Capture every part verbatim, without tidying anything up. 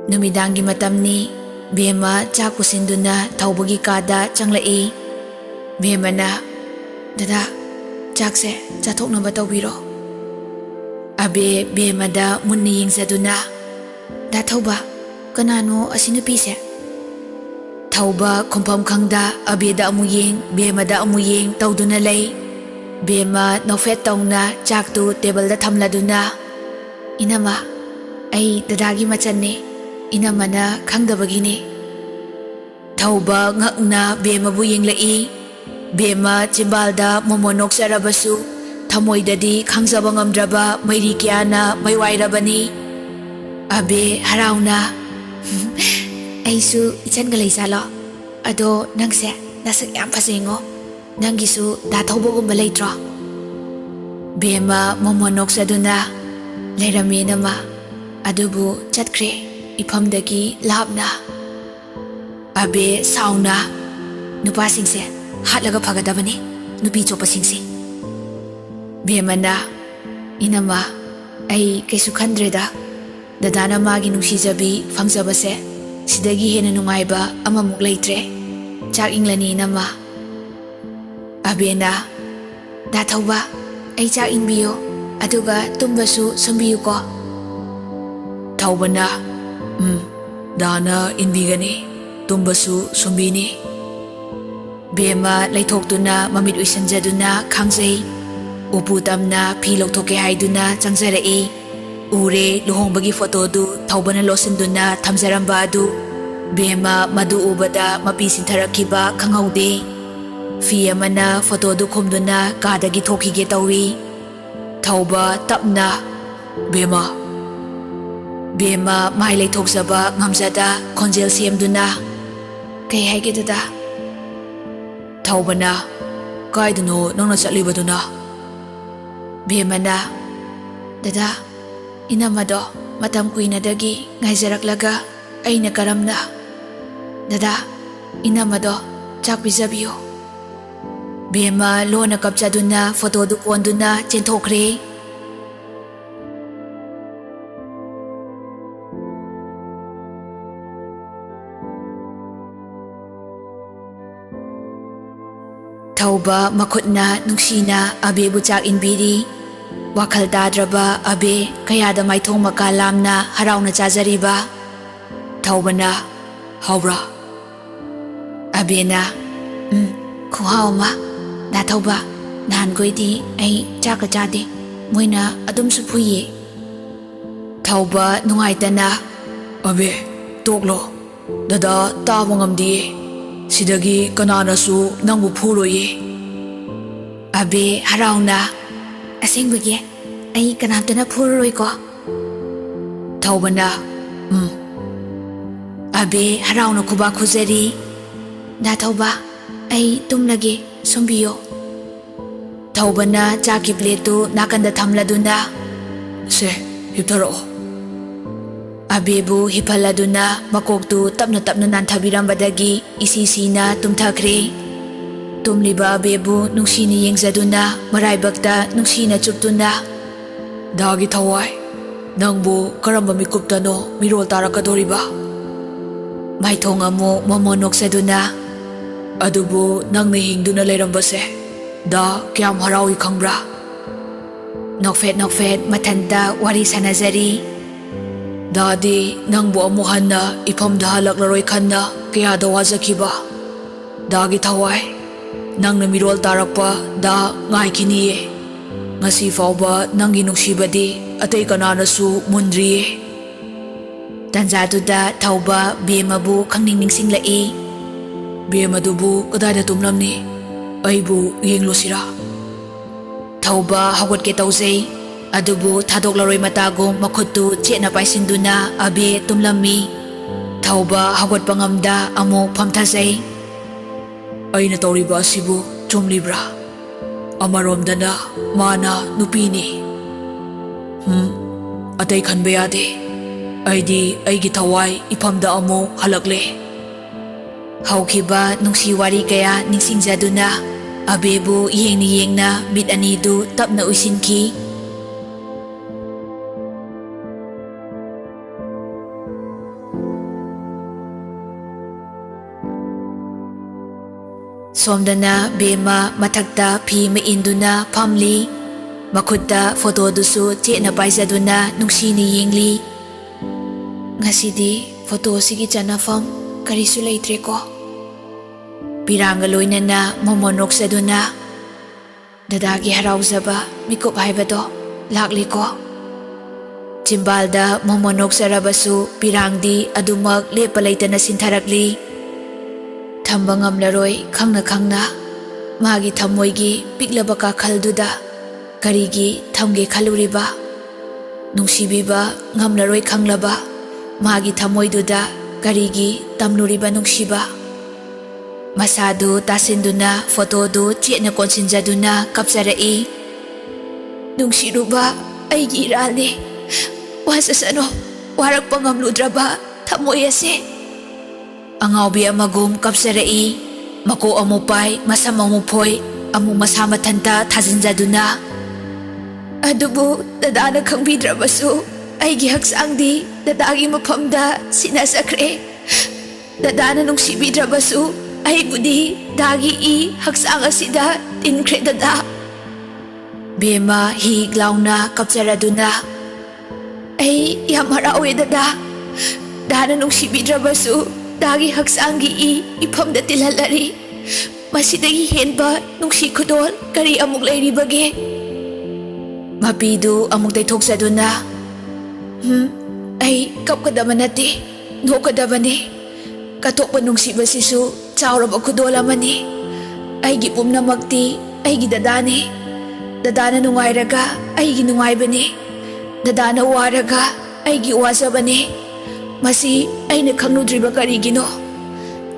ꯅꯨꯃꯤꯗꯥꯡꯒꯤ ꯃꯇꯝꯅꯤ꯫ ꯕꯦꯝꯃ ꯆꯥꯛ ꯄꯨꯁꯤꯟꯗꯨꯅ ꯊꯧꯕꯒꯤ ꯀꯥꯗ ꯆꯪꯂꯛꯏ꯫ ꯕꯦꯝꯃꯅ, "ꯗꯗꯥ, ꯆꯥꯛꯁꯦ ꯆꯥꯊꯣꯛꯅꯕ ꯇꯧꯕꯤꯔꯣ꯫" ꯑꯕꯦ ꯕꯦꯝꯃꯗ ꯃꯨꯟꯅ ꯌꯦꯡꯖꯗꯨꯅ, "ꯗꯥ ꯊꯧꯕ, ꯀꯅꯥꯅꯣ ꯑꯁꯤ ꯅꯨꯄꯤꯁꯦ?" ꯊꯧꯕ ꯈꯨꯝꯐꯝ ꯈꯪꯗ ꯑꯕꯦꯗ ꯑꯃꯨꯛ ꯌꯦꯡ, ꯕꯦꯝꯃꯗ ꯑꯃꯨꯛ ꯌꯦꯡ ꯇꯧꯗꯨꯅ ꯂꯩ꯫ ꯕꯦꯝꯃ ꯅꯣꯛꯐꯦꯠ ꯇꯧꯅ ꯆꯥꯛꯇꯨ ꯇꯦꯕꯜꯗ ꯊꯝꯂꯗꯨꯅ, "ꯏꯅꯝꯃ, ꯑꯩ ꯗꯗꯥꯒꯤ ꯃꯆꯟꯅꯦ꯫ ꯏꯅꯝꯃꯅ ꯈꯪꯗꯕꯒꯤꯅꯦ꯫" ꯊꯧꯕ ꯉꯛꯅ ꯕꯦꯝꯃꯕꯨ ꯌꯦꯡꯂꯛꯏ꯫ ꯕꯦꯝꯃ ꯆꯤꯝꯕꯥꯜꯗ ꯃꯣꯃꯣꯟ ꯅꯣꯛꯆꯔꯕꯁꯨ ꯊꯃꯣꯏꯗꯗꯤ ꯈꯪꯖꯕ ꯉꯝꯗ꯭ꯔꯕ ꯃꯩꯔꯤ ꯀꯌꯥꯅ ꯃꯩ ꯋꯥꯏꯔꯕꯅꯤ꯫ ꯑꯕꯦ ꯍꯔꯥꯎꯅ, "ꯑꯩꯁꯨ ꯏꯆꯟꯒ ꯂꯩꯖꯥꯠꯂꯣ? ꯑꯗꯣ ꯅꯪꯁꯦ ꯅꯁꯛ ꯌꯥꯝ ꯐꯖꯩꯉꯣ꯫ ꯅꯪꯒꯤꯁꯨ ꯗꯥ ꯊꯧꯕꯒꯨꯝꯕ ꯂꯩꯇ꯭ꯔꯣ?" ꯕꯦꯝꯃ ꯃꯣꯃꯣꯟ ꯅꯣꯛꯆꯗꯨꯅ, "ꯂꯩꯔꯝꯃꯦ ꯏꯅꯝꯃ, ꯑꯗꯨꯕꯨ ꯆꯠꯈ꯭ꯔꯦ ꯏꯐꯝꯗꯒꯤ ꯂꯥꯞꯅ꯫" ꯑꯕꯦ ꯁꯥꯎꯅ, "ꯅꯨꯄꯥꯁꯤꯡꯁꯦ ꯍꯥꯠꯂꯒ ꯐꯒꯗꯕꯅꯤ, ꯅꯨꯄꯤ ꯆꯣꯞꯄꯁꯤꯡꯁꯦ꯫" ꯕꯦꯝꯃꯅ, "ꯏꯅꯝꯃ, ꯑꯩ ꯀꯩꯁꯨ ꯈꯟꯗ꯭ꯔꯦꯗ꯫ ꯗꯗꯥꯅ ꯃꯥꯒꯤ ꯅꯨꯡꯁꯤꯖꯕꯤ ꯐꯪꯖꯕꯁꯦ ꯁꯤꯗꯒꯤ ꯍꯦꯟꯅ ꯅꯨꯡꯉꯥꯏꯕ ꯑꯃꯃꯨꯛ ꯂꯩꯇ꯭ꯔꯦ꯫ ꯆꯥꯛ ꯏꯪꯂꯅꯤ ꯏꯅꯝꯃ꯫" ꯑꯕꯦꯅ, "ꯗꯥ ꯊꯧꯕ, ꯑꯩ ꯆꯥꯛ ꯏꯟꯕꯤꯌꯨ, ꯑꯗꯨꯒ ꯇꯨꯝꯕꯁꯨ ꯁꯨꯝꯕꯤꯌꯨꯀꯣ꯫" ꯊꯧꯕꯅ, "ꯎꯝ, ꯗꯥꯅ ꯏꯟꯕꯤꯒꯅꯤ, ꯇꯨꯝꯕꯁꯨ ꯁꯨꯝꯕꯤꯅꯤ꯫" ꯕꯦꯝꯃ ꯂꯩꯊꯣꯛꯇꯨꯅ ꯃꯃꯤꯠ ꯎꯏꯁꯟꯖꯗꯨꯅ ꯈꯥꯡꯖꯩ꯫ ꯎꯄꯨ ꯇꯝꯅ ꯐꯤ ꯂꯧꯊꯣꯛꯀꯦ ꯍꯥꯏꯗꯨꯅ ꯆꯪꯖꯔꯛꯏ꯫ ꯎꯔꯦ ꯂꯨꯍꯣꯡꯕꯒꯤ ꯐꯣꯇꯣꯗꯨ ꯊꯧꯕꯅ ꯂꯣꯠꯁꯤꯟꯗꯨꯅ ꯊꯝꯖꯔꯝꯕ ꯑꯗꯨ꯫ ꯕꯦꯝꯃ ꯃꯗꯨ ꯎꯕꯗ ꯃꯄꯤ ꯁꯤꯟꯊꯔꯛꯈꯤꯕ ꯈꯪꯍꯧꯗꯦ꯫ ꯐꯤ ꯑꯃꯅ ꯐꯣꯇꯣꯗꯨ ꯈꯨꯝꯗꯨꯅ ꯀꯥꯗꯒꯤ ꯊꯣꯛꯈꯤꯒꯦ ꯇꯧꯏ꯫ ꯊꯧꯕ ꯇꯞꯅ, "ꯕꯦꯝꯃ꯫" ꯕꯦꯝꯃ ꯃꯥꯏ ꯂꯩꯊꯣꯛꯆꯕ ꯉꯝꯖꯗ ꯈꯣꯟꯖꯦꯜ ꯁꯦꯝꯗꯨꯅ, "ꯀꯩ ꯍꯥꯏꯒꯦ ꯗꯗꯥ?" ꯊꯧꯕꯅ, "ꯀꯥꯏꯗꯅꯣ ꯅꯪꯅ ꯆꯠꯂꯤꯕꯗꯨꯅ?" ꯕꯦꯝꯃꯅ, "ꯗꯗꯥ, ꯏꯅꯝꯃꯗꯣ ꯃꯇꯝ ꯀꯨꯏꯅꯗꯒꯤ ꯉꯥꯏꯖꯔꯛꯂꯒ ꯑꯩꯅ ꯀꯔꯝꯅ?" "ꯗꯗꯥ, ꯏꯅꯝꯃꯗꯣ ꯆꯥꯛ ꯄꯤꯖꯕꯤꯌꯨ꯫" ꯕꯦꯝꯃ ꯂꯣꯟꯅ ꯀꯞꯆꯗꯨꯅ ꯐꯣꯇꯣꯗꯨ ꯀꯣꯟꯗꯨꯅ ꯆꯦꯟꯊꯣꯛꯈ꯭ꯔꯦ꯫ ꯊꯧꯕ ꯃꯈꯨꯠꯅ ꯅꯨꯡꯁꯤꯅ ꯑꯕꯦꯕꯨ ꯆꯥꯛ ꯏꯟꯕꯤꯔꯤ꯫ ꯋꯥꯈꯜ ꯇꯥꯗ꯭ꯔꯕ ꯑꯕꯦ ꯀꯌꯥꯗ ꯃꯥꯏꯊꯣꯡ ꯃꯀꯥ ꯂꯥꯝꯅ ꯍꯔꯥꯎꯅ ꯆꯥꯖꯔꯤꯕ꯫ ꯊꯧꯕꯅ, "ꯍꯥꯎꯕ꯭ꯔꯥ?" ꯑꯕꯦꯅ, "ꯎꯝ, ꯈꯨꯍꯥꯎ ꯑꯃ꯫ ꯗꯥ ꯊꯧꯕ, ꯅꯍꯥꯟꯈꯣꯏꯗꯤ ꯑꯩ ꯆꯥꯛꯀ ꯆꯥꯗꯦ꯫ ꯃꯣꯏꯅ ꯑꯗꯨꯝꯁꯨ ꯐꯨꯏꯌꯦ꯫" ꯊꯧꯕ ꯅꯨꯡꯉꯥꯏꯇꯅ, "ꯑꯕꯦ, ꯇꯣꯛꯂꯣ꯫ ꯗꯗꯥ ꯇꯥꯕ ꯉꯝꯗꯤꯌꯦ꯫ ꯁꯤꯗꯒꯤ ꯀꯅꯥꯅꯁꯨ ꯅꯪꯕꯨ ꯐꯨꯔꯣꯏꯌꯦ꯫" ꯑꯕꯦ ꯍꯔꯥꯎꯅ, "ꯑꯁꯦꯡꯕꯒꯤ? ꯑꯩ ꯀꯅꯥꯝꯇꯅ ꯐꯨꯔꯔꯣꯏꯀꯣ?" ꯊꯧꯕꯅ, "ꯎꯝ꯫" ꯑꯕꯦ ꯍꯔꯥꯎꯅ ꯈꯨꯕꯥꯛ ꯈꯨꯖꯔꯤ꯫ "ꯗꯥ ꯊꯧꯕ, ꯑꯩ ꯇꯨꯝꯂꯒꯦ, ꯁꯨꯝꯕꯤꯌꯣ꯫" ꯊꯧꯕꯅ ꯆꯥꯛꯀꯤ ꯄ꯭ꯂꯦꯠꯇꯨ ꯅꯥꯀꯟꯗ ꯊꯝꯂꯗꯨꯅ, "ꯁꯦ, ꯍꯤꯞꯊꯔꯛꯑꯣ꯫" ꯑꯕꯦꯕꯨ ꯍꯤꯞꯍꯜꯂꯗꯨꯅ ꯃꯀꯣꯛꯇꯨ ꯇꯞꯅ ꯇꯞꯅ ꯅꯥꯟꯊꯕꯤꯔꯝꯕꯗꯒꯤ ꯏꯁꯤ ꯁꯤꯅ ꯇꯨꯝꯊꯈ꯭ꯔꯦ꯫ ꯇꯨꯝꯂꯤꯕ ꯑꯕꯦꯕꯨ ꯅꯨꯡꯁꯤꯅ ꯌꯦꯡꯖꯗꯨꯅ ꯃꯔꯥꯏꯕꯛꯇ ꯅꯨꯡꯁꯤꯅ ꯆꯨꯞꯇꯨꯅ, "ꯗꯥꯒꯤ ꯊꯋꯥꯏ, ꯅꯪꯕꯨ ꯀꯔꯝꯕ ꯃꯤꯀꯨꯞꯇꯅꯣ ꯃꯤꯔꯣꯜ ꯇꯥꯔꯛꯀꯗꯣꯔꯤꯕ? ꯃꯥꯏꯊꯣꯡ ꯑꯃꯨꯛ ꯃꯃꯣꯟ ꯅꯣꯛꯆꯗꯨꯅ, "ꯑꯗꯨꯕꯨ ꯅꯪꯅ ꯍꯤꯡꯗꯨꯅ ꯂꯩꯔꯝꯕꯁꯦ ꯗꯥ ꯀꯌꯥꯝ ꯍꯔꯥꯎꯏ ꯈꯪꯕ꯭ꯔꯥ?" ꯅꯣꯛꯐꯦꯠ ꯅꯣꯛꯐꯦꯠ ꯃꯊꯟꯇ ꯋꯥꯔꯤ ꯁꯥꯟꯅꯖꯔꯤ꯫ "ꯗꯥꯗꯤ ꯅꯪꯕꯨ ꯑꯃꯨꯛ ꯍꯟꯅ ꯏꯐꯝꯗ ꯍꯜꯂꯛꯂꯔꯣꯏ ꯈꯟꯅ ꯀꯌꯥꯗ ꯋꯥꯖꯈꯤꯕ꯫ ꯗꯥꯒꯤ ꯊꯋꯥꯏ, ꯅꯪꯅ ꯃꯤꯔꯣꯜ ꯇꯥꯔꯛꯄ ꯗꯥ ꯉꯥꯏꯈꯤꯅꯤꯌꯦ꯫ ꯉꯁꯤ ꯐꯥꯎꯕ ꯅꯪꯒꯤ ꯅꯨꯡꯁꯤꯕꯗꯤ ꯑꯇꯩ ꯀꯅꯥꯅꯁꯨ ꯃꯨꯟꯗ꯭ꯔꯤꯌꯦ꯫" ꯇꯟꯖꯥꯗꯨꯗ ꯊꯧꯕ ꯕꯦꯝꯃꯕꯨ ꯈꯪꯅꯤꯡ ꯅꯤꯡꯁꯤꯡꯂꯛꯏ꯫ "ꯕꯦꯝꯃꯗꯨꯕꯨ ꯀꯗꯥꯏꯗ ꯇꯨꯝꯂꯝꯅꯤ? ꯑꯩꯕꯨ ꯌꯦꯡꯂꯨꯁꯤꯔꯥ?" ꯊꯧꯕ ꯍꯧꯒꯠꯀꯦ ꯇꯧꯖꯩ꯫ ꯑꯗꯨꯕꯨ ꯊꯥꯗꯣꯛꯂꯔꯣꯏ ꯃꯇꯥꯒꯨꯝ ꯃꯈꯨꯠꯇꯨ ꯆꯦꯠꯅ ꯄꯥꯏꯁꯤꯟꯗꯨꯅ ꯑꯕꯦ ꯇꯨꯝꯂꯝꯃꯤ꯫ ꯊꯧꯕ ꯍꯧꯒꯠꯄ ꯉꯝꯗ ꯑꯃꯨꯛ ꯐꯝꯊꯖꯩ꯫ "ꯑꯩꯅ ꯇꯧꯔꯤꯕ ꯑꯁꯤꯕꯨ ꯆꯨꯝꯂꯤꯕ꯭ꯔꯥ? ꯑꯃꯔꯣꯝꯗꯅ ꯃꯥꯅ ꯅꯨꯄꯤꯅꯤ꯫ ꯍꯨꯝ, ꯑꯇꯩ ꯈꯟꯕ ꯌꯥꯗꯦ꯫ ꯑꯩꯗꯤ ꯑꯩꯒꯤ ꯊꯋꯥꯏ ꯏꯐꯝꯗ ꯑꯃꯨꯛ ꯍꯜꯂꯛꯂꯦ꯫" ꯍꯧꯈꯤꯕ ꯅꯨꯡꯁꯤ ꯋꯥꯔꯤ ꯀꯌꯥ ꯅꯤꯡꯁꯤꯡꯖꯗꯨꯅ ꯑꯕꯦꯕꯨ ꯌꯦꯡꯅ ꯌꯦꯡꯅ ꯃꯤꯠ ꯑꯅꯤꯗꯨ ꯇꯞꯅ ꯎꯏꯁꯤꯟꯈꯤ꯫ ꯁꯣꯝꯗꯅ ꯕꯦꯝꯃ ꯃꯊꯛꯇ ꯐꯤ ꯑꯃ ꯏꯟꯗꯨꯅ ꯐꯝꯂꯤ꯫ ꯃꯈꯨꯠꯇ ꯐꯣꯇꯣꯗꯨꯁꯨ ꯆꯦꯠꯅ ꯄꯥꯏꯖꯗꯨꯅ ꯅꯨꯡꯁꯤꯅ ꯌꯦꯡꯂꯤ꯫ "ꯉꯁꯤꯗꯤ ꯐꯣꯇꯣꯁꯤꯒꯤ ꯆꯟꯅꯐꯝ ꯀꯔꯤꯁꯨ ꯂꯩꯇ꯭ꯔꯦꯀꯣ?" ꯄꯤꯔꯥꯡꯒ ꯂꯣꯏꯅꯅ ꯃꯣꯃꯣꯟ ꯅꯣꯛꯆꯗꯨꯅ, "ꯗꯗꯥꯒꯤ ꯍꯔꯥꯎꯖꯕ ꯃꯤꯀꯨꯞ ꯍꯥꯏꯕꯗꯣ ꯂꯥꯛꯂꯤꯀꯣ?" ꯆꯤꯝꯕꯥꯜꯗ ꯃꯣꯃꯣꯟ ꯅꯣꯛꯆꯔꯕꯁꯨ ꯄꯤꯔꯥꯡꯗꯤ ꯑꯗꯨꯃꯛ ꯂꯦꯞꯄ ꯂꯩꯇꯅ ꯁꯤꯟꯊꯔꯛꯂꯤ꯫ ꯊꯝꯕ ꯉꯝꯂꯔꯣꯏ ꯈꯪꯅ ꯈꯪꯅ ꯃꯥꯒꯤ ꯊꯃꯣꯏꯒꯤ ꯄꯤꯛꯂꯕ ꯀꯥꯈꯜꯗꯨꯗ ꯀꯔꯤꯒꯤ ꯊꯝꯒꯦ ꯈꯜꯂꯨꯔꯤꯕ? ꯅꯨꯡꯁꯤꯕꯤꯕ ꯉꯝꯂꯔꯣꯏ ꯈꯪꯂꯕ ꯃꯥꯒꯤ ꯊꯃꯣꯏꯗꯨꯗ ꯀꯔꯤꯒꯤ ꯇꯝꯂꯨꯔꯤꯕ ꯅꯨꯡꯁꯤꯕ? ꯃꯁꯥꯗꯨ ꯇꯥꯁꯤꯟꯗꯨꯅ ꯐꯣꯇꯣꯗꯨ ꯆꯦꯠꯅ ꯀꯣꯟꯁꯤꯟꯖꯗꯨꯅ ꯀꯞꯆꯔꯛꯏ꯫ "ꯅꯨꯡꯁꯤꯔꯨꯕ ꯑꯩꯒꯤ ꯏꯔꯥꯜꯅꯤ꯫ ꯋꯥꯖꯁꯅꯨ, ꯋꯥꯔꯛꯄ ꯉꯝꯂꯨꯗ꯭ꯔꯕ ꯊꯃꯣꯏ ꯑꯁꯦ꯫" ꯑꯉꯥꯎꯕꯤ ꯑꯃꯒꯨꯝ ꯀꯞꯆꯔꯛꯏ꯫ ꯃꯀꯣꯛ ꯑꯃꯨꯛ ꯄꯥꯏ, ꯃꯁꯝ ꯑꯃꯨꯛ ꯐꯣꯏ, ꯑꯃꯨꯛ ꯃꯁꯥ ꯃꯊꯟꯇ ꯊꯥꯖꯤꯟꯖꯗꯨꯅ, "ꯑꯗꯨꯕꯨ ꯗꯗꯥꯅ ꯈꯪꯕꯤꯗ꯭ꯔꯕꯁꯨ ꯑꯩꯒꯤ ꯍꯛꯆꯥꯡꯗꯤ ꯗꯗꯥꯒꯤ ꯃꯐꯝꯗ ꯁꯤꯟꯅꯖꯈ꯭ꯔꯦ꯫ ꯗꯗꯥꯅ ꯅꯨꯡꯁꯤꯕꯤꯗ꯭ꯔꯕꯁꯨ ꯑꯩꯕꯨꯗꯤ ꯗꯥꯒꯤ ꯏ ꯍꯛꯆꯥꯡ ꯑꯁꯤꯗ ꯇꯤꯟꯈ꯭ꯔꯦ ꯗꯗꯥ꯫" ꯕꯦꯝꯃ ꯍꯤꯛ ꯂꯥꯎꯅ ꯀꯞꯆꯔꯗꯨꯅ, "ꯑꯩ ꯌꯥꯝ ꯍꯔꯥꯎꯋꯦ ꯗꯗꯥ꯫ ꯗꯥꯅ ꯅꯨꯡꯁꯤꯕꯤꯗ꯭ꯔꯕꯁꯨ ꯗꯥꯒꯤ ꯍꯛꯆꯥꯡꯒꯤ ꯏ ꯏꯐꯝꯗ ꯇꯤꯜꯍꯜꯂꯔꯤ꯫ ꯃꯁꯤꯗꯒꯤ ꯍꯦꯟꯕ ꯅꯨꯡꯁꯤ ꯈꯨꯗꯣꯜ ꯀꯔꯤ ꯑꯃꯨꯛ ꯂꯩꯔꯤꯕꯒꯦ?" ꯃꯄꯤꯗꯨ ꯑꯃꯨꯛ ꯇꯩꯊꯣꯛꯆꯗꯨꯅ, "ꯍꯝ, ꯑꯩ ꯀꯞꯀꯗꯕ ꯅꯠꯇꯦ, ꯅꯣꯛꯀꯗꯕꯅꯤ꯫ ꯀꯠꯊꯣꯛꯄ ꯅꯨꯡꯁꯤꯕꯁꯤꯁꯨ ꯆꯥꯎꯔꯕ ꯈꯨꯗꯣꯜ ꯑꯃꯅꯤ꯫ ꯑꯩꯒꯤ ꯄꯨꯝꯅꯃꯛꯇꯤ ꯑꯩꯒꯤ ꯗꯗꯥꯅꯤ꯫ ꯗꯗꯥꯅ ꯅꯨꯡꯉꯥꯏꯔꯒ ꯑꯩꯒꯤ ꯅꯨꯡꯉꯥꯏꯕꯅꯤ꯫ ꯗꯗꯥꯅ ꯋꯥꯔꯒ ꯑꯩꯒꯤ ꯋꯥꯖꯕꯅꯤ꯫ ꯃꯁꯤ ꯑꯩꯅ ꯈꯪꯂꯨꯗ꯭ꯔꯤꯕ ꯀꯔꯤꯒꯤꯅꯣ?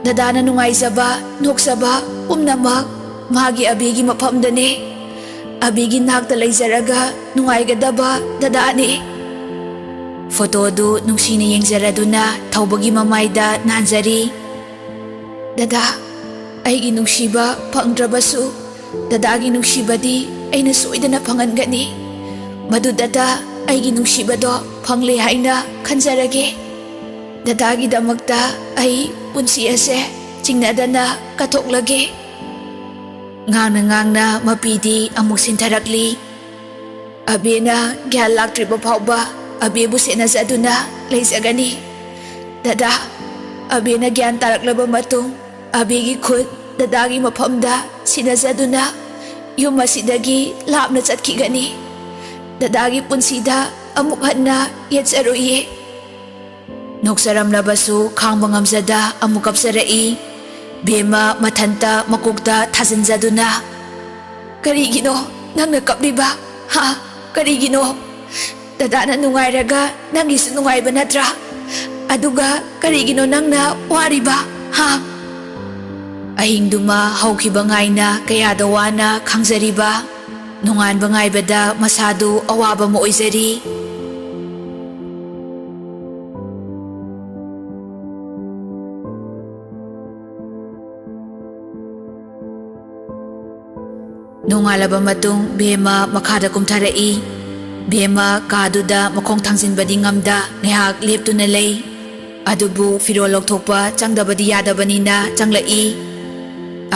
ꯗꯗꯥꯅ ꯅꯨꯡꯉꯥꯏꯖꯕ, ꯅꯣꯛꯆꯕ ꯄꯨꯝꯅꯃꯛ ꯃꯥꯒꯤ ꯑꯕꯤꯒꯤ ꯃꯐꯝꯗꯅꯤ꯫ ꯑꯕꯤꯒꯤ ꯅꯥꯛꯇ ꯂꯩꯖꯔꯒ ꯅꯨꯡꯉꯥꯏꯒꯗꯕ ꯗꯗꯥꯅꯤ꯫" ꯐꯣꯇꯣꯗꯨ ꯅꯨꯡꯁꯤꯅ ꯌꯦꯡꯖꯔꯗꯨꯅ ꯊꯧꯕꯒꯤ ꯃꯃꯥꯏꯗ ꯅꯥꯟꯖꯔꯤ꯫ "ꯗꯗꯥ, ꯑꯩꯒꯤ ꯅꯨꯡꯁꯤꯕ ꯐꯪꯗ꯭ꯔꯕꯁꯨ ꯗꯗꯥꯒꯤ ꯅꯨꯡꯁꯤꯕꯗꯤ ꯑꯩꯅ ꯁꯣꯏꯗꯅ ꯐꯪꯍꯟꯒꯅꯤ꯫ ꯃꯗꯨꯗꯇ ꯑꯩꯒꯤ ꯅꯨꯡꯁꯤꯕꯗꯣ ꯐꯪꯂꯦ ꯍꯥꯏꯅ ꯈꯟꯖꯔꯒꯦ꯫ ꯗꯗꯥꯒꯤꯗꯃꯛꯇ ꯑꯩ ꯄꯨꯟꯁꯤ ꯑꯁꯦ ꯆꯤꯡꯅꯗꯅ ꯀꯠꯊꯣꯛꯂꯒꯦ꯫" ꯉꯥꯡꯅ ꯉꯥꯡꯅ ꯃꯄꯤꯗꯤ ꯑꯃꯨꯛ ꯁꯤꯟꯊꯔꯛꯂꯤ꯫ ꯑꯕꯦꯅ ꯒ꯭ꯌꯥꯟ ꯂꯥꯛꯇ꯭ꯔꯤꯕ ꯐꯥꯎꯕ ꯑꯕꯦꯕꯨ ꯁꯦꯟꯅꯖꯗꯨꯅ ꯂꯩꯖꯒꯅꯤ꯫ ꯗꯗꯥ, ꯑꯕꯦꯅ ꯒ꯭ꯌꯥꯟ ꯇꯥꯔꯛꯂꯕ ꯃꯇꯨꯡ, ꯑꯕꯦꯒꯤ ꯈꯨꯠ ꯗꯗꯥꯒꯤ ꯃꯐꯝꯗ ꯁꯤꯟꯅꯖꯗꯨꯅ ꯌꯨꯝ ꯑꯁꯤꯗꯒꯤ ꯂꯥꯞꯅ ꯆꯠꯈꯤꯒꯅꯤ꯫ ꯗꯗꯥꯒꯤ ꯄꯨꯟꯁꯤꯗ ꯑꯃꯨꯛ ꯍꯟꯅ ꯌꯦꯠꯆꯔꯣꯏꯌꯦ꯫ ꯅꯣꯛꯆꯔꯝꯂꯕꯁꯨ ꯈꯥꯡꯕ ꯉꯝꯖꯗ ꯑꯃꯨꯛ ꯀꯞꯆꯔꯛꯏ꯫ ꯕꯦꯝꯃ ꯃꯊꯟꯇ ꯃꯀꯣꯛꯇ ꯊꯥꯖꯤꯟꯖꯗꯨꯅ, "ꯀꯔꯤꯒꯤꯅꯣ ꯅꯪꯅ ꯀꯞꯂꯤꯕ? ꯍꯥ? ꯀꯔꯤꯒꯤꯅꯣ? ꯗꯗꯥꯅ ꯅꯨꯡꯉꯥꯏꯔꯒ ꯅꯪꯒꯤꯁꯨ ꯅꯨꯡꯉꯥꯏꯕ ꯅꯠꯇ꯭ꯔꯥ? ꯑꯗꯨꯒ ꯀꯔꯤꯒꯤꯅꯣ ꯅꯪꯅ ꯋꯥꯔꯤꯕ? ꯍꯥ?" ꯑꯍꯤꯡꯗꯨꯃ ꯍꯧꯈꯤꯕ ꯉꯥꯏꯅ ꯀꯌꯥꯗ ꯋꯥꯅ ꯈꯥꯡꯖꯔꯤꯕ, ꯅꯣꯡꯉꯥꯟꯕ ꯉꯥꯏꯕꯗ ꯃꯁꯥꯗꯨ ꯑꯋꯥꯕ ꯑꯃ ꯑꯣꯏꯖꯔꯤ꯫ ꯅꯣꯡꯉꯥꯜꯂꯕ ꯃꯇꯨꯡ ꯕꯦꯝꯃ ꯃꯈꯥꯗ ꯀꯨꯝꯊꯔꯛꯏ꯫ ꯕꯦꯝꯃ ꯀꯥꯗꯨꯗ ꯃꯈꯣꯡ ꯊꯥꯡꯖꯤꯟꯕꯗꯤ ꯉꯝꯗ ꯉꯥꯏꯍꯥꯛ ꯂꯦꯞꯇꯨꯅ ꯂꯩ꯫ ꯑꯗꯨꯕꯨ ꯐꯤꯔꯣꯜ ꯂꯧꯊꯣꯛꯄ ꯆꯪꯗꯕꯗꯤ ꯌꯥꯗꯕꯅꯤꯅ ꯆꯪꯂꯛꯏ꯫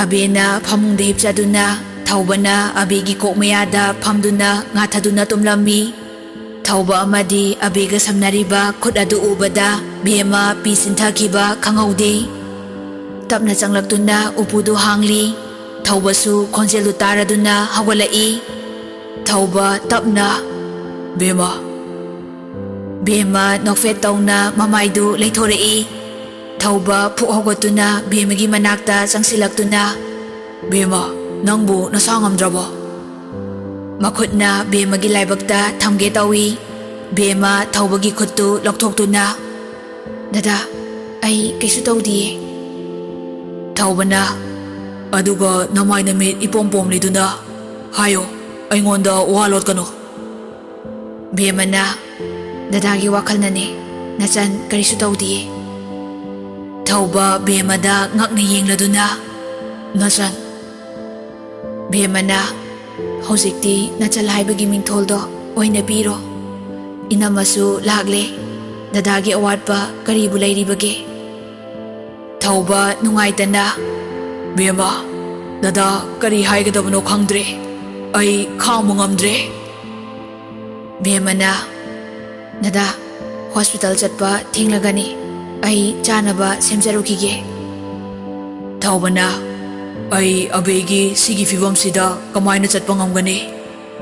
ꯑꯕꯦꯅ ꯐꯃꯨꯡꯗ ꯍꯤꯞꯆꯗꯨꯅ, ꯊꯧꯕꯅ ꯑꯕꯦꯒꯤ ꯀꯣꯛ ꯃꯌꯥꯗ ꯐꯝꯗꯨꯅ ꯉꯥꯊꯗꯨꯅ ꯇꯨꯝꯂꯝꯃꯤ꯫ ꯊꯧꯕ ꯑꯃꯗꯤ ꯑꯕꯦꯒ ꯁꯝꯅꯔꯤꯕ ꯈꯨꯠ ꯑꯗꯨ ꯎꯕꯗ ꯕꯦꯝꯃ ꯄꯤ ꯁꯤꯟꯊꯈꯤꯕ ꯈꯪꯍꯧꯗꯦ꯫ ꯇꯞꯅ ꯆꯪꯂꯛꯇꯨꯅ ꯎꯄꯨꯗꯨ ꯍꯥꯡꯂꯤ꯫ ꯊꯧꯕꯁꯨ ꯈꯣꯟꯖꯦꯜꯗꯨ ꯇꯥꯔꯗꯨꯅ ꯍꯧꯒꯠꯂꯛꯏ꯫ ꯊꯧꯕ ꯇꯞꯅ, "ꯕꯦꯝꯃ?" ꯕꯦꯝꯃ ꯅꯣꯛꯐꯦꯠ ꯇꯧꯅ ꯃꯃꯥꯏꯗꯨ ꯂꯩꯊꯣꯔꯛꯏ꯫ ꯊꯧꯕ ꯐꯨꯛ ꯍꯧꯒꯠꯇꯨꯅ ꯕꯦꯝꯃꯒꯤ ꯃꯅꯥꯛꯇ ꯆꯪꯁꯤꯜꯂꯛꯇꯨꯅ, "ꯕꯦꯝꯃ, ꯅꯪꯕꯨ ꯅꯁꯥ ꯉꯝꯗ꯭ꯔꯕꯣ?" ꯃꯈꯨꯠꯅ ꯕꯦꯝꯃꯒꯤ ꯂꯥꯏꯕꯛꯇ ꯊꯝꯒꯦ ꯇꯧꯏ꯫ ꯕꯦꯝꯃ ꯊꯧꯕꯒꯤ ꯈꯨꯠꯇꯨ ꯂꯧꯊꯣꯛꯇꯨꯅ, "ꯗꯗꯥ, ꯑꯩ ꯀꯩꯁꯨ ꯇꯧꯗꯤꯌꯦ꯫" ꯊꯧꯕꯅ, "ꯑꯗꯨꯒ ꯅꯃꯥꯏ ꯅꯃꯤꯠ ꯏꯄꯣꯝ ꯄꯣꯝꯂꯤꯗꯨꯅ? ꯍꯥꯏꯌꯣ, ꯑꯩꯉꯣꯟꯗ ꯋꯥ ꯂꯣꯠꯀꯅꯨ꯫" ꯕꯦꯝꯃꯅ, "ꯗꯗꯥꯒꯤ ꯋꯥꯈꯜꯅꯅꯦ, ꯅꯆꯟ ꯀꯔꯤꯁꯨ ꯇꯧꯗꯤꯌꯦ꯫" ꯊꯧꯕ ꯕꯦꯝꯃꯗ ꯉꯛꯅ ꯌꯦꯡꯂꯗꯨꯅ, "ꯅꯆꯟ?" ꯕꯦꯝꯃꯅ, "ꯍꯧꯖꯤꯛꯇꯤ ꯅꯆꯜ ꯍꯥꯏꯕꯒꯤ ꯃꯤꯡꯊꯣꯜꯗꯣ ꯑꯣꯏꯅ ꯄꯤꯔꯣ꯫ ꯏꯅꯝꯃꯁꯨ ꯂꯥꯛꯂꯦ꯫ ꯗꯗꯥꯒꯤ ꯑꯋꯥꯠꯄ ꯀꯔꯤꯕꯨ ꯂꯩꯔꯤꯕꯒꯦ?" ꯊꯧꯕ ꯅꯨꯡꯉꯥꯏꯇꯅ, "ꯕꯦꯝꯃ, "ꯗꯗꯥ, ꯀꯔꯤ ꯍꯥꯏꯒꯗꯕꯅꯣ ꯈꯪꯗ꯭ꯔꯦ꯫ ꯑꯩ ꯈꯥꯡꯕ ꯉꯝꯗ꯭ꯔꯦ꯫" ꯕꯦꯝꯃꯅ, "ꯗꯗꯥ, ꯍꯣꯁꯄꯤꯇꯥꯜ ꯆꯠꯄ ꯊꯦꯡꯂꯒꯅꯤ꯫ ꯑꯩ ꯆꯥꯅꯕ ꯁꯦꯝꯖꯔꯨꯈꯤꯒꯦ꯫" ꯊꯧꯕꯅ, "ꯑꯩ ꯑꯕꯦꯒꯤ ꯁꯤꯒꯤ ꯐꯤꯕꯝꯁꯤꯗ ꯀꯃꯥꯏꯅ ꯆꯠꯄ ꯉꯝꯒꯅꯤ?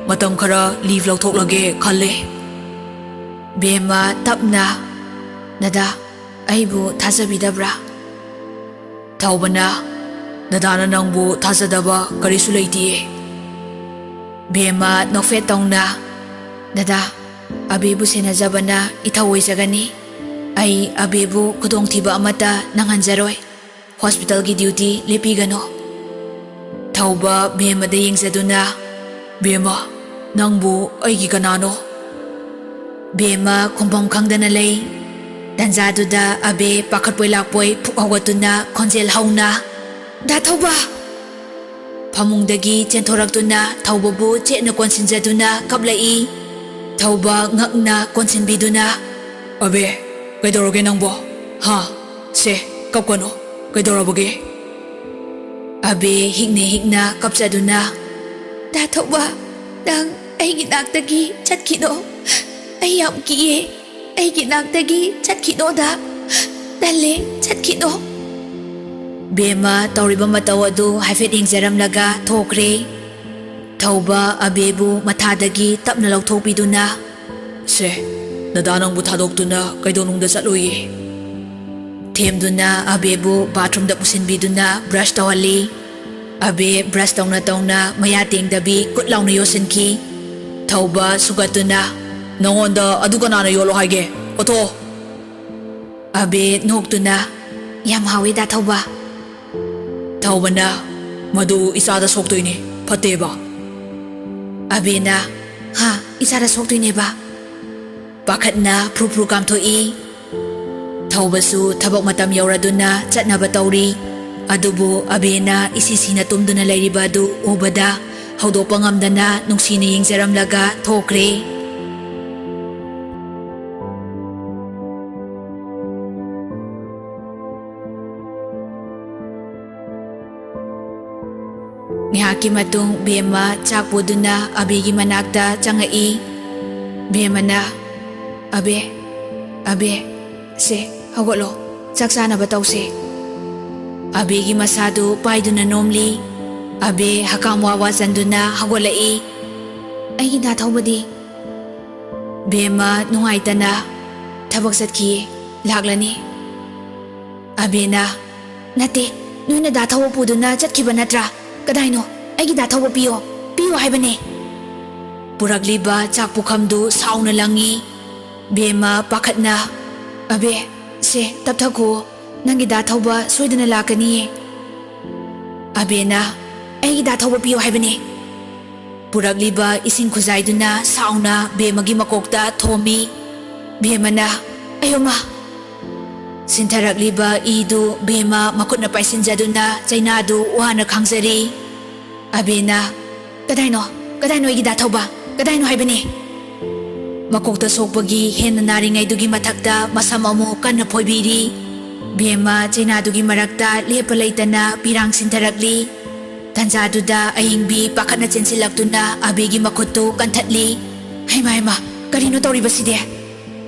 ꯃꯇꯝ ꯈꯔ ꯂꯤꯚ ꯂꯧꯊꯣꯛꯂꯒꯦ ꯈꯜꯂꯦ꯫" ꯕꯦꯝꯃ ꯇꯞꯅ, "ꯗꯗꯥ, ꯑꯩꯕꯨ ꯊꯥꯖꯕꯤꯗꯕ꯭ꯔꯥ?" ꯊꯧꯕꯅ, "ꯗꯗꯥꯅ ꯅꯪꯕꯨ ꯊꯥꯖꯗꯕ ꯀꯔꯤꯁꯨ ꯂꯩꯇꯤꯌꯦ꯫" ꯕꯦꯝꯃ ꯅꯣꯛꯐꯦꯠ ꯇꯧꯅ, "ꯗꯗꯥ, ꯑꯕꯦꯕꯨ ꯁꯦꯟꯅꯖꯕꯅ ꯏꯊꯧ ꯑꯣꯏꯖꯒꯅꯤ꯫ ꯑꯩ ꯑꯕꯦꯕꯨ ꯈꯨꯗꯣꯡꯊꯤꯕ ꯑꯃꯠꯇ ꯅꯪꯍꯟꯖꯔꯣꯏ꯫ ꯍꯣꯁꯄꯤꯇꯥꯜꯒꯤ ꯗ꯭ꯌꯨꯇꯤ ꯂꯦꯞꯄꯤꯒꯅꯨ꯫" ꯊꯧꯕ ꯕꯦꯝꯃꯗ ꯌꯦꯡꯖꯗꯨꯅ, "ꯕꯦꯝꯃ, ꯅꯪꯕꯨ ꯑꯩꯒꯤ ꯀꯅꯥꯅꯣ?" ꯕꯦꯝꯃ ꯈꯨꯝꯐꯝ ꯈꯪꯗꯅ ꯂꯩ꯫ ꯇꯟꯖꯥꯗꯨꯗ ꯑꯕꯦ ꯄꯥꯈꯠꯄꯣꯏ ꯂꯥꯛꯄꯣꯏ ꯐꯨꯛ ꯍꯧꯒꯠꯇꯨꯅ ꯈꯣꯟꯖꯦꯜ ꯍꯧꯅ, "ꯗꯥ ꯊꯧꯕ!" ꯐꯃꯨꯡꯗꯒꯤ ꯆꯦꯟꯊꯣꯔꯛꯇꯨꯅ ꯊꯧꯕꯕꯨ ꯆꯦꯠꯅ ꯀꯣꯟꯁꯤꯟꯖꯗꯨꯅ ꯀꯞꯂꯛꯏ꯫ ꯊꯧꯕ ꯉꯛꯅ ꯀꯣꯟꯁꯤꯟꯕꯤꯗꯨꯅ, "ꯑꯕꯦ, ꯀꯩꯗꯧꯔꯒꯦ ꯅꯪꯕꯣ? ꯍꯥ? ꯁꯦ, ꯀꯞꯀꯅꯨ꯫ ꯀꯩꯗꯧꯔꯕꯒꯦ?" ꯑꯕꯦ ꯍꯤꯛꯅ ꯍꯤꯛꯅ ꯀꯞꯆꯗꯨꯅ, "ꯗꯥ ꯊꯧꯕ, ꯅꯪ ꯑꯩꯒꯤ ꯅꯥꯛꯇꯒꯤ ꯆꯠꯈꯤꯅꯣ꯫ ꯑꯩ ꯌꯥꯝ ꯀꯤꯌꯦ꯫ ꯑꯩꯒꯤ ꯅꯥꯛꯇꯒꯤ ꯆꯠꯈꯤꯅꯣꯗ꯫ ꯇꯜꯂꯦ, ꯆꯠꯈꯤꯅꯣ꯫" ꯕꯦꯝꯃ ꯇꯧꯔꯤꯕ ꯃꯇꯧ ꯑꯗꯨ ꯍꯥꯏꯐꯦꯠ ꯌꯦꯡꯖꯔꯝꯂꯒ ꯊꯣꯛꯈ꯭ꯔꯦ꯫ ꯊꯧꯕ ꯑꯕꯦꯕꯨ ꯃꯊꯥꯗꯒꯤ ꯇꯞꯅ ꯂꯧꯊꯣꯛꯄꯤꯗꯨꯅ, "ꯁꯦ, ꯗꯗꯥ ꯅꯪꯕꯨ ꯊꯥꯗꯣꯛꯇꯨꯅ ꯀꯩꯗꯧꯅꯨꯡꯗ ꯆꯠꯂꯣꯏꯌꯦ꯫" ꯊꯦꯝꯗꯨꯅ ꯑꯕꯦꯕꯨ ꯕꯥꯊꯔꯨꯝꯗ ꯄꯨꯁꯤꯟꯕꯤꯗꯨꯅ ꯕ꯭ꯔꯁ ꯇꯧꯍꯜꯂꯤ꯫ ꯑꯕꯦ ꯕ꯭ꯔꯁ ꯇꯧꯅ ꯇꯧꯅ ꯃꯌꯥ ꯇꯦꯡꯗꯕꯤ ꯀꯨꯠ ꯂꯥꯎꯅ ꯌꯣꯠꯁꯤꯟꯈꯤ꯫ ꯊꯧꯕ ꯁꯨꯒꯠꯇꯨꯅ, "ꯅꯉꯣꯟꯗ ꯑꯗꯨ ꯀꯅꯥꯅ ꯌꯣꯠꯂꯣ ꯍꯥꯏꯒꯦ? ꯑꯣꯊꯣ!" ꯑꯕꯦ ꯅꯣꯛꯇꯨꯅ, "ꯌꯥꯝ ꯍꯥꯎꯋꯤ, ꯗꯥ ꯊꯧꯕ꯫" ꯊꯧꯕꯅ, "ꯃꯗꯨ ꯏꯆꯥꯗ ꯁꯣꯛꯇꯣꯏꯅꯦ, ꯐꯠꯇꯦꯕ꯫" ꯑꯕꯦꯅ, "ꯍꯥ, ꯏꯆꯥꯗ ꯁꯣꯛꯇꯣꯏꯅꯦꯕ?" ꯄꯥꯈꯠꯅ ꯐ꯭ꯔꯨ ꯐ꯭ꯔꯨ ꯀꯥꯝꯊꯣꯛꯏ꯫ ꯊꯧꯕꯁꯨ ꯊꯕꯛ ꯃꯇꯝ ꯌꯧꯔꯗꯨꯅ ꯆꯠꯅꯕ ꯇꯧꯔꯤ꯫ ꯑꯗꯨꯕꯨ ꯑꯕꯦꯅ ꯏꯁꯤ ꯁꯤꯅ ꯇꯨꯝꯗꯨꯅ ꯂꯩꯔꯤꯕ ꯑꯗꯨ ꯎꯕꯗ ꯍꯧꯗꯣꯛꯄ ꯉꯝꯗꯅ ꯅꯨꯡꯁꯤꯅ ꯌꯦꯡꯖꯔꯝꯂꯒ ꯊꯣꯛꯈ꯭ꯔꯦ꯫ ꯉꯥꯏꯍꯥꯛꯀꯤ ꯃꯇꯨꯡ ꯕꯦꯝꯃ ꯆꯥꯛ ꯄꯨꯗꯨꯅ ꯑꯕꯦꯒꯤ ꯃꯅꯥꯛꯇ ꯆꯪꯉꯛꯏ꯫ ꯕꯦꯝꯃꯅ, "ꯑꯕꯦ, ꯑꯕꯦ, ꯁꯦ, ꯍꯧꯒꯠꯂꯣ, ꯆꯥꯛ ꯆꯥꯅꯕ ꯇꯧꯁꯦ꯫" ꯑꯕꯦꯒꯤ ꯃꯁꯥꯗꯨ ꯄꯥꯏꯗꯨꯅ ꯅꯣꯝꯂꯤ꯫ ꯑꯕꯦ ꯍꯀꯥꯝ ꯋꯥ ꯋꯥ ꯆꯟꯗꯨꯅ ꯍꯧꯒꯠꯂꯛꯏ꯫ "ꯑꯩꯒꯤ ꯗꯥ ꯊꯧꯕꯗꯤ?" ꯕꯦꯝꯃ ꯅꯨꯡꯉꯥꯏꯇꯅ, "ꯊꯕꯛ ꯆꯠꯈꯤꯌꯦ, ꯂꯥꯛꯂꯅꯤ꯫" ꯑꯕꯦꯅ, "ꯅꯠꯇꯦ, ꯅꯣꯏꯅ ꯗꯥ ꯊꯧꯕ ꯄꯨꯗꯨꯅ ꯆꯠꯈꯤꯕ ꯅꯠꯇ꯭ꯔꯥ? ꯀꯗꯥꯏꯅꯣ? ꯑꯩꯒꯤ ꯗꯥ ꯊꯧꯕ ꯄꯤꯌꯣ, ꯄꯤꯌꯣ ꯍꯥꯏꯕꯅꯦ꯫" ꯄꯨꯔꯛꯂꯤꯕ ꯆꯥꯛ ꯄꯨꯈꯝꯗꯨ ꯁꯥꯎꯅ ꯂꯪꯉꯤ꯫ ꯕꯦꯝꯃ ꯄꯥꯈꯠꯅ, "ꯑꯕꯦ, ꯁꯦ, ꯇꯞꯊꯈꯣ, ꯅꯪꯒꯤ ꯗꯥ ꯊꯧꯕ ꯁꯣꯏꯗꯅ ꯂꯥꯛꯀꯅꯤꯌꯦ꯫" ꯑꯕꯦꯅ, "ꯑꯩꯒꯤ ꯗꯥ ꯊꯧꯕ ꯄꯤꯌꯣ ꯍꯥꯏꯕꯅꯦ꯫" ꯄꯨꯔꯛꯂꯤꯕ ꯏꯁꯤꯡ ꯈꯨꯖꯥꯏꯗꯨꯅ ꯁꯥꯎꯅ ꯕꯦꯝꯃꯒꯤ ꯃꯀꯣꯛꯇ ꯊꯣꯝꯃꯤ꯫ ꯕꯦꯝꯃꯅ, "ꯑꯌꯣꯃ!" ꯁꯤꯟꯊꯔꯛꯂꯤꯕ ꯏꯗꯨ ꯕꯦꯝꯃ ꯃꯈꯨꯠꯅ ꯄꯥꯏꯁꯤꯟꯖꯗꯨꯅ ꯆꯩꯅꯥꯗꯨ ꯋꯥꯅ ꯈꯥꯡꯖꯔꯤ꯫ ꯑꯕꯦꯅ, "ꯀꯗꯥꯏꯅꯣ? ꯀꯗꯥꯏꯅꯣ ꯑꯩꯒꯤ ꯗꯥ ꯊꯧꯕ? ꯀꯗꯥꯏꯅꯣ ꯍꯥꯏꯕꯅꯦ?" ꯃꯀꯣꯛꯇ ꯁꯣꯛꯄꯒꯤ ꯍꯦꯟꯅ ꯅꯥꯔꯤꯉꯩꯗꯨꯒꯤ ꯃꯊꯛꯇ ꯃꯁꯝ ꯑꯃꯨꯛ ꯀꯟꯅ ꯐꯣꯏꯕꯤꯔꯤ꯫ ꯕꯦꯝꯃ ꯆꯩꯅꯥꯗꯨꯒꯤ ꯃꯔꯛꯇ ꯂꯦꯞꯄ ꯂꯩꯇꯅ ꯄꯤꯔꯥꯡ ꯁꯤꯟꯊꯔꯛꯂꯤ꯫ ꯇꯟꯖꯥꯗꯨꯗ ꯑꯍꯤꯡꯕꯤ ꯄꯥꯈꯠꯅ ꯆꯦꯟꯁꯤꯜꯂꯛꯇꯨꯅ ꯑꯕꯦꯒꯤ ꯃꯈꯨꯠꯇꯨ ꯀꯟꯊꯠꯂꯤ꯫ "ꯍꯩꯃꯥ, ꯍꯩꯃꯥ, ꯀꯔꯤꯅꯣ ꯇꯧꯔꯤꯕꯁꯤꯗꯤ?"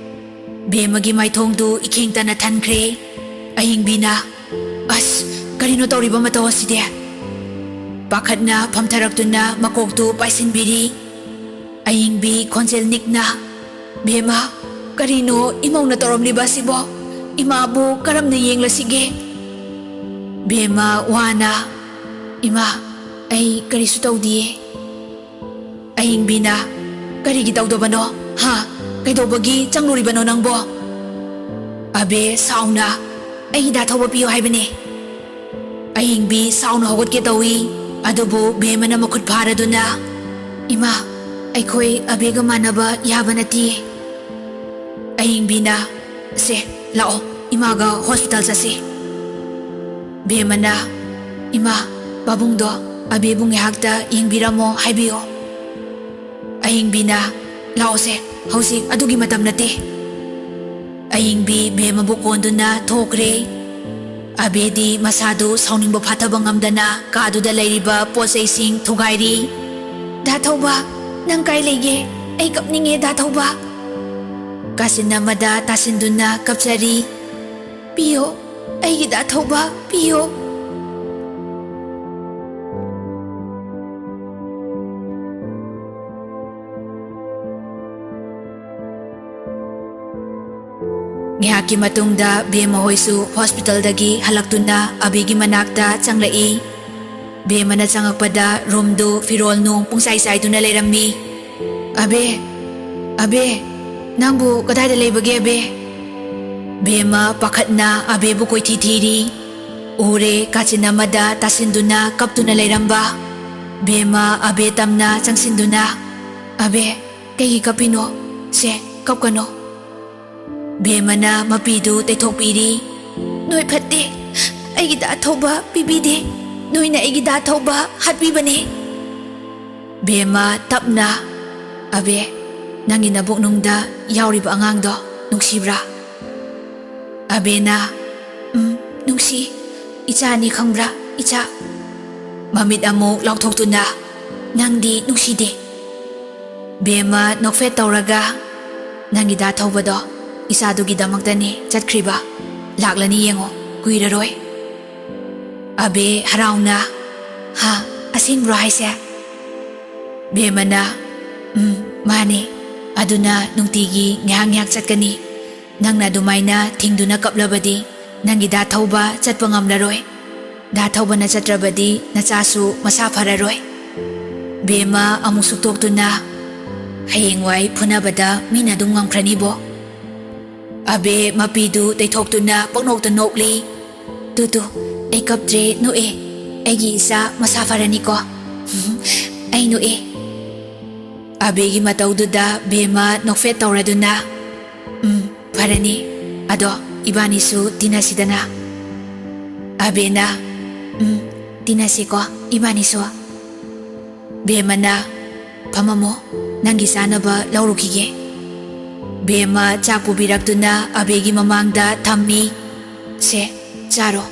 ꯕꯦꯝꯃꯒꯤ ꯃꯥꯏꯊꯣꯡꯗꯨ ꯏꯈꯦꯡꯇꯅ ꯊꯟꯈ꯭ꯔꯦ꯫ ꯑꯍꯤꯡꯕꯤꯅ, "ꯑꯁ, ꯀꯔꯤꯅꯣ ꯇꯧꯔꯤꯕ ꯃꯇꯧ ꯑꯁꯤꯗꯤ?" ꯄꯥꯈꯠꯅ ꯐꯝꯊꯔꯛꯇꯨꯅ ꯃꯀꯣꯛꯇꯨ ꯄꯥꯏꯁꯤꯟꯕꯤꯔꯤ꯫ ꯑꯍꯤꯡꯕꯤ ꯈꯣꯟꯖꯦꯜ ꯅꯤꯛꯅ, "ꯕꯦꯝꯃ, ꯀꯔꯤꯅꯣ ꯏꯃꯧꯅ ꯇꯧꯔꯝꯂꯤꯕ ꯑꯁꯤꯕꯣ? ꯏꯃꯥꯕꯨ ꯀꯔꯝꯅ ꯌꯦꯡꯂꯁꯤꯒꯦ?" ꯕꯦꯝꯃ ꯋꯥꯅ, "ꯏꯃꯥ, ꯑꯩ ꯀꯔꯤꯁꯨ ꯇꯧꯗꯤꯌꯦ꯫" ꯑꯍꯤꯡꯕꯤꯅ, "ꯀꯔꯤꯒꯤ ꯇꯧꯗꯕꯅꯣ? ꯍꯥ? ꯀꯩꯗꯧꯕꯒꯤ ꯆꯪꯂꯨꯔꯤꯕꯅꯣ ꯅꯪꯕꯣ?" ꯑꯕꯦ ꯁꯥꯎꯅ, "ꯑꯩꯒꯤ ꯗꯥ ꯊꯧꯕ ꯄꯤꯌꯨ ꯍꯥꯏꯕꯅꯦ꯫" ꯑꯍꯤꯡꯕꯤ ꯁꯥꯎꯅ ꯍꯧꯒꯠꯀꯦ ꯇꯧꯏ, ꯑꯗꯨꯕꯨ ꯕꯦꯝꯃꯅ ꯃꯈꯨꯠ ꯐꯥꯔꯗꯨꯅ, "ꯏꯃꯥ, ꯑꯩꯈꯣꯏ ꯑꯕꯦꯒ ꯃꯥꯟꯅꯕ ꯌꯥꯕ ꯅꯠꯇꯤꯌꯦ꯫" ꯑꯍꯤꯡꯕꯤꯅ, "ꯁꯦ, ꯂꯥꯛꯑꯣ, ꯏꯃꯥꯒ ꯍꯣꯁꯄꯤꯇꯥꯜ ꯆꯠꯁꯤ꯫" ꯕꯦꯝꯃꯅ, "ꯏꯃꯥ, ꯄꯥꯕꯨꯡꯗꯣ ꯑꯕꯦꯕꯨ ꯉꯥꯏꯍꯥꯛꯇ ꯌꯦꯡꯕꯤꯔꯝꯃꯣ ꯍꯥꯏꯕꯤꯌꯣ꯫" ꯑꯍꯤꯡꯕꯤꯅ, "ꯂꯥꯛꯑꯣꯁꯦ, ꯍꯧꯖꯤꯛ ꯑꯗꯨꯒꯤ ꯃꯇꯝ ꯅꯠꯇꯦ꯫" ꯑꯍꯤꯡꯕꯤ ꯕꯦꯝꯃꯕꯨ ꯀꯣꯟꯗꯨꯅ ꯊꯣꯛꯈ꯭ꯔꯦ꯫ ꯑꯕꯦꯗꯤ ꯃꯁꯥꯗꯨ ꯁꯥꯎꯅꯤꯡꯕ ꯐꯥꯊꯕ ꯉꯝꯗꯅ ꯀꯥꯗꯨꯗ ꯂꯩꯔꯤꯕ ꯄꯣꯠ ꯆꯩꯁꯤꯡ ꯊꯨꯒꯥꯏꯔꯤ꯫ "ꯗꯥ ꯊꯧꯕ, ꯅꯪ ꯀꯥꯏ ꯂꯩꯒꯦ? ꯑꯩ ꯀꯞꯅꯤꯡꯉꯦ, ꯗꯥ ꯊꯧꯕ꯫ ꯀꯥꯆꯤꯟ ꯑꯃꯗ ꯇꯥꯁꯤꯟꯗꯨꯅ ꯀꯞꯆꯔꯤ꯫ ꯄꯤꯌꯣ, ꯑꯩꯒꯤ ꯗꯥ ꯊꯧꯕ, ꯄꯤꯌꯣ"꯫ ꯉꯥꯏꯍꯥꯛꯀꯤ ꯃꯇꯨꯡꯗ ꯕꯦꯝꯃ ꯍꯣꯏꯁꯨ ꯍꯣꯁꯄꯤꯇꯥꯜꯗꯒꯤ ꯍꯜꯂꯛꯇꯨꯅ ꯑꯕꯦꯒꯤ ꯃꯅꯥꯛꯇ ꯆꯪꯂꯛꯏ꯫ ꯕꯦꯝꯃꯅ ꯆꯪꯉꯛꯄꯗ ꯔꯨꯝꯗꯨ ꯐꯤꯔꯣꯜ ꯅꯨꯡ ꯄꯨꯡꯆꯥꯏ ꯆꯥꯏꯗꯨꯅ ꯂꯩꯔꯝꯃꯤ꯫ "ꯑꯕꯦ, ꯑꯕꯦ, ꯅꯪꯕꯨ ꯀꯗꯥꯏꯗ ꯂꯩꯕꯒꯦ, ꯑꯕꯦ?" ꯕꯦꯝꯃ ꯄꯥꯈꯠꯅ ꯑꯕꯦꯕꯨ ꯀꯣꯏꯊꯤ ꯊꯤꯔꯤ꯫ ꯎꯔꯦ ꯀꯥꯆꯤꯟ ꯑꯃꯗ ꯇꯥꯁꯤꯟꯗꯨꯅ ꯀꯞꯇꯨꯅ ꯂꯩꯔꯝꯕ꯫ ꯕꯦꯝꯃ ꯑꯕꯦ ꯇꯝꯅ ꯆꯪꯁꯤꯟꯗꯨꯅ, "ꯑꯕꯦ, ꯀꯩꯒꯤ ꯀꯞꯄꯤꯅꯣ? ꯁꯦ, ꯀꯞꯀꯅꯣ"꯫ ꯕꯦꯝꯃꯅ ꯃꯄꯤꯗꯨ ꯇꯩꯊꯣꯛꯄꯤꯔꯤ꯫ "ꯅꯣꯏ ꯐꯠꯇꯦ꯫ ꯑꯩꯒꯤ ꯗꯥ ꯊꯧꯕ ꯄꯤꯕꯤꯗꯦ꯫ ꯅꯣꯏꯅ ꯑꯩꯒꯤ ꯗꯥ ꯊꯧꯕ ꯍꯥꯠꯄꯤꯕꯅꯦ"꯫ ꯕꯦꯝꯃ ꯇꯞꯅ, "ꯑꯕꯦ, ꯅꯪꯒꯤ ꯅꯕꯨꯛꯅꯨꯡꯗ ꯌꯥꯎꯔꯤꯕ ꯑꯉꯥꯡꯗꯣ ꯅꯨꯡꯁꯤꯕ꯭ꯔꯥ?" ꯑꯕꯦꯅ, "ꯎꯝ, ꯅꯨꯡꯁꯤ꯫ ꯏꯆꯥꯅꯤ ꯈꯪꯕ꯭ꯔꯥ, ꯏꯆꯥ?" ꯃꯃꯤꯠ ꯑꯃꯨꯛ ꯂꯥꯎꯊꯣꯛꯇꯨꯅ, "ꯅꯪꯗꯤ ꯅꯨꯡꯁꯤꯗꯦ"꯫ ꯕꯦꯝꯃ ꯅꯣꯛꯐꯦꯠ ꯇꯧꯔꯒ, "ꯅꯪꯒꯤ ꯗꯥ ꯊꯧꯕꯗꯣ ꯏꯆꯥꯗꯨꯒꯤꯗꯃꯛꯇꯅꯤ ꯆꯠꯈ꯭ꯔꯤꯕ꯫ ꯂꯥꯛꯂꯅꯤ ꯌꯦꯡꯉꯣ, ꯀꯨꯏꯔꯔꯣꯏ"꯫ ꯑꯕꯦ ꯍꯔꯥꯎꯅ, "ꯍꯥ, ꯑꯁꯦꯡꯕ꯭ꯔꯣ ꯍꯥꯏꯁꯦ?" ꯕꯦꯝꯃꯅ, "ꯎꯝ, ꯃꯥꯅꯤ꯫ ꯑꯗꯨꯅ ꯅꯨꯡꯇꯤꯒꯤ ꯉꯥꯏꯍꯥꯛ ꯉꯥꯏꯍꯥꯛ ꯆꯠꯀꯅꯤ꯫ ꯅꯪꯅ ꯑꯗꯨꯃꯥꯏꯅ ꯊꯤꯡꯗꯨꯅ ꯀꯞꯂꯕꯗꯤ ꯅꯪꯒꯤ ꯗꯥ ꯊꯧꯕ ꯆꯠꯄ ꯉꯝꯂꯔꯣꯏ꯫ ꯗꯥ ꯊꯧꯕꯅ ꯆꯠꯇ꯭ꯔꯕꯗꯤ ꯅꯆꯥꯁꯨ ꯃꯁꯥ ꯐꯔꯔꯣꯏ"꯫ ꯕꯦꯝꯃ ꯑꯃꯨꯛ ꯁꯨꯛꯇꯣꯛꯇꯨꯅ, "ꯍꯌꯦꯡꯋꯥꯏ ꯐꯨꯅꯕꯗ ꯃꯤꯅ ꯑꯗꯨꯝ ꯉꯝꯈ꯭ꯔꯅꯤꯕꯣ"꯫ ꯑꯕꯦ ꯃꯄꯤꯗꯨ ꯇꯩꯊꯣꯛꯇꯨꯅ ꯄꯪꯅꯣꯛꯇ ꯅꯣꯛꯂꯤ꯫ "ꯇꯨ ꯇꯨ, ꯑꯩ ꯀꯞꯇ꯭ꯔꯦ, ꯅꯣꯛꯑꯦ꯫ ꯑꯩꯒꯤ ꯏꯆꯥ ꯃꯁꯥ ꯐꯔꯅꯤꯀꯣ꯫ ꯑꯩ ꯅꯣꯛꯑꯦ"꯫ ꯑꯕꯦꯒꯤ ꯃꯇꯧꯗꯨꯗ ꯕꯦꯝꯃ ꯅꯣꯛꯐꯦꯠ ꯇꯧꯔꯗꯨꯅ, "ꯎꯝ, ꯐꯔꯅꯤ꯫ ꯑꯗꯣ ꯏꯕꯥꯅꯤꯁꯨ ꯇꯤꯟꯅꯁꯤꯗꯅ"꯫ ꯑꯕꯦꯅ, "ꯎꯝ, ꯇꯤꯟꯅꯁꯤꯀꯣ ꯏꯕꯥꯅꯤꯁꯨ"꯫ ꯕꯦꯝꯃꯅ, "ꯐꯝꯃꯝꯃꯣ, ꯅꯪꯒꯤ ꯆꯥꯅꯕ ꯂꯧꯔꯨꯈꯤꯒꯦ"꯫ ꯕꯦꯝꯃ ꯆꯥꯛ ꯄꯨꯕꯤꯔꯛꯇꯨꯅ ꯑꯕꯦꯒꯤ ꯃꯃꯥꯡꯗ ꯊꯝꯃꯤ꯫ "ꯁꯦ, ꯆꯥꯔꯣ,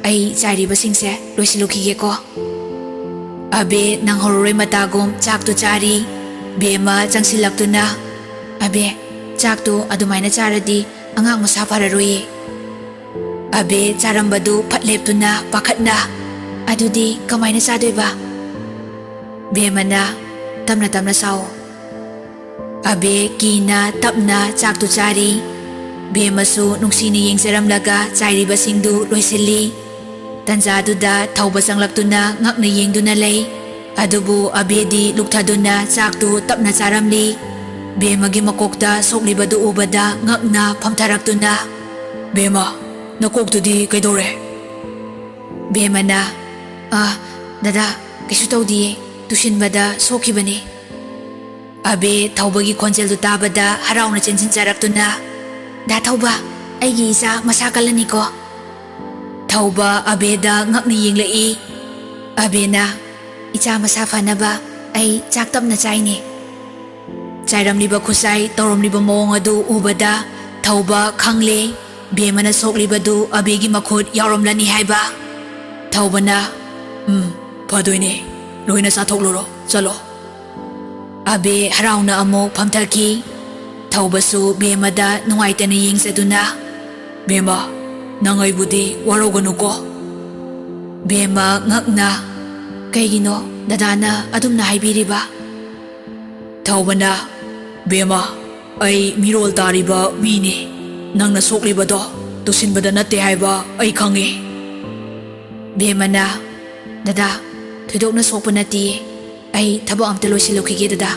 ꯑꯩ ꯆꯥꯏꯔꯤꯕꯁꯤꯡꯁꯦ ꯂꯣꯏꯁꯤꯜꯂꯨꯈꯤꯒꯦꯀꯣ꯫ ꯑꯕꯦ ꯅꯪꯍꯧꯔꯔꯣꯏ ꯃꯇꯥꯒꯨꯝ ꯆꯥꯛꯇꯨ ꯆꯥꯔꯤ꯫ ꯕꯦꯝꯃ ꯆꯪꯁꯤꯜꯂꯛꯇꯨꯅ, "ꯑꯕꯦ, ꯆꯥꯛꯇꯨ ꯑꯗꯨꯃꯥꯏꯅ ꯆꯥꯔꯗꯤ ꯑꯉꯥꯡ ꯃꯁꯥ ꯐꯔꯔꯣꯏꯌꯦ꯫" ꯑꯕꯦ ꯆꯥꯔꯝꯕꯗꯨ ꯐꯠ ꯂꯦꯞꯇꯨꯅ ꯄꯥꯈꯠꯅ, "ꯑꯗꯨꯗꯤ ꯀꯃꯥꯏꯅ ꯆꯥꯗꯣꯏꯕ?" ꯕꯦꯝꯃꯅ, "ꯇꯞꯅ ꯇꯞꯅ ꯆꯥꯎ꯫" ꯑꯕꯦ ꯀꯤꯅ ꯇꯞꯅ ꯆꯥꯛꯇꯨ ꯆꯥꯔꯤ꯫ ꯕꯦꯝꯃꯁꯨ ꯅꯨꯡꯁꯤꯅ ꯌꯦꯡꯖꯔꯝꯂꯒ ꯆꯥꯏꯔꯤꯕꯁꯤꯡꯗꯨ ꯂꯣꯏꯁꯤꯜꯂꯤ꯫ ꯇꯟꯖꯥꯗꯨꯗ ꯊꯧꯕ ꯆꯪꯂꯛꯇꯨꯅ ꯉꯛꯅ ꯌꯦꯡꯗꯨꯅ ꯂꯩ꯫ ꯑꯗꯨꯕꯨ ꯑꯕꯦꯗꯤ ꯂꯨꯛꯊꯗꯨꯅ ꯆꯥꯛꯇꯨ ꯇꯞꯅ ꯆꯥꯔꯝꯂꯤ꯫ ꯕꯦꯝꯃꯒꯤ ꯃꯀꯣꯛꯇ ꯁꯣꯛꯂꯤꯕꯗꯨ ꯎꯕꯗ ꯉꯛꯅ ꯐꯝꯊꯔꯛꯇꯨꯅ, "ꯕꯦꯝꯃ, ꯅꯀꯣꯛꯇꯨꯗꯤ ꯀꯩꯗꯧꯔꯦ?" ꯕꯦꯝꯃꯅ, "ꯑ, ꯗꯗꯥ, ꯀꯩꯁꯨ ꯇꯧꯗꯤꯌꯦ, ꯇꯨꯁꯤꯟꯕꯗ ꯁꯣꯛꯈꯤꯕꯅꯤ꯫" ꯑꯕꯦ ꯊꯧꯕꯒꯤ ꯈꯣꯟꯖꯦꯜꯗꯨ ꯇꯥꯕꯗ ꯍꯔꯥꯎꯅ ꯆꯦꯟꯁꯤꯟꯖꯔꯛꯇꯨꯅ, "ꯗꯥ ꯊꯧꯕ, ꯑꯩꯒꯤ ꯏꯆꯥ ꯃꯁꯥ ꯀꯜꯂꯅꯤꯀꯣ꯫" ꯊꯧꯕ ꯑꯕꯦꯗ ꯉꯛꯅ ꯌꯦꯡꯂꯛꯏ꯫ ꯑꯕꯦꯅ, "ꯏꯆꯥ ꯃꯁꯥ ꯐꯅꯕ ꯑꯩ ꯆꯥꯛ ꯇꯞꯅ ꯆꯥꯏꯅꯦ꯫" ꯆꯥꯏꯔꯝꯂꯤꯕ ꯈꯨꯠꯁꯥꯏ ꯇꯧꯔꯝꯂꯤꯕ ꯃꯑꯣꯡ ꯑꯗꯨ ꯎꯕꯗ ꯊꯧꯕ ꯈꯪꯂꯦ, ꯕꯦꯝꯃꯅ ꯁꯣꯛꯂꯤꯕꯗꯨ ꯑꯕꯦꯒꯤ ꯃꯈꯨꯠ ꯌꯥꯎꯔꯝꯂꯅꯤ ꯍꯥꯏꯕ꯫ ꯊꯧꯕꯅ, "ꯎꯝ, ꯐꯗꯣꯏꯅꯦ, ꯂꯣꯏꯅ ꯆꯥꯊꯣꯛꯂꯨꯔꯣ, ꯆꯠꯂꯣ꯫" ꯑꯕꯦ ꯍꯔꯥꯎꯅ ꯑꯃꯨꯛ ꯐꯝꯊꯈꯤ꯫ ꯊꯧꯕꯁꯨ ꯕꯦꯝꯃꯗ ꯅꯨꯡꯉꯥꯏꯇꯅ ꯌꯦꯡꯖꯗꯨꯅ, "ꯕꯦꯝꯃ, ꯅꯪ ꯑꯩꯕꯨꯗꯤ ꯋꯥꯔꯧꯒꯅꯨꯀꯣ꯫" ꯕꯦꯝꯃ ꯉꯛꯅ, "ꯀꯩꯒꯤꯅꯣ ꯗꯗꯥꯅ ꯑꯗꯨꯝꯅ ꯍꯥꯏꯕꯤꯔꯤꯕ?" ꯊꯧꯕꯅ, "ꯕꯦꯝꯃ, ꯑꯩ ꯃꯤꯔꯣꯜ ꯇꯥꯔꯤꯕ ꯃꯤꯅꯤ꯫ ꯅꯪꯅ ꯁꯣꯛꯂꯤꯕꯗꯣ ꯇꯨꯁꯤꯟꯕꯗ ꯅꯠꯇꯦ ꯍꯥꯏꯕ ꯑꯩ ꯈꯪꯉꯤ꯫" ꯕꯦꯝꯃꯅ, "ꯗꯗꯥ, ꯊꯣꯏꯗꯣꯛꯅ ꯁꯣꯛꯄ ꯅꯠꯇꯤꯌꯦ꯫ ꯑꯩ ꯊꯕꯛ ꯑꯝꯇ ꯂꯣꯏꯁꯤꯜꯂꯨꯈꯤꯒꯦ ꯗꯗꯥ꯫"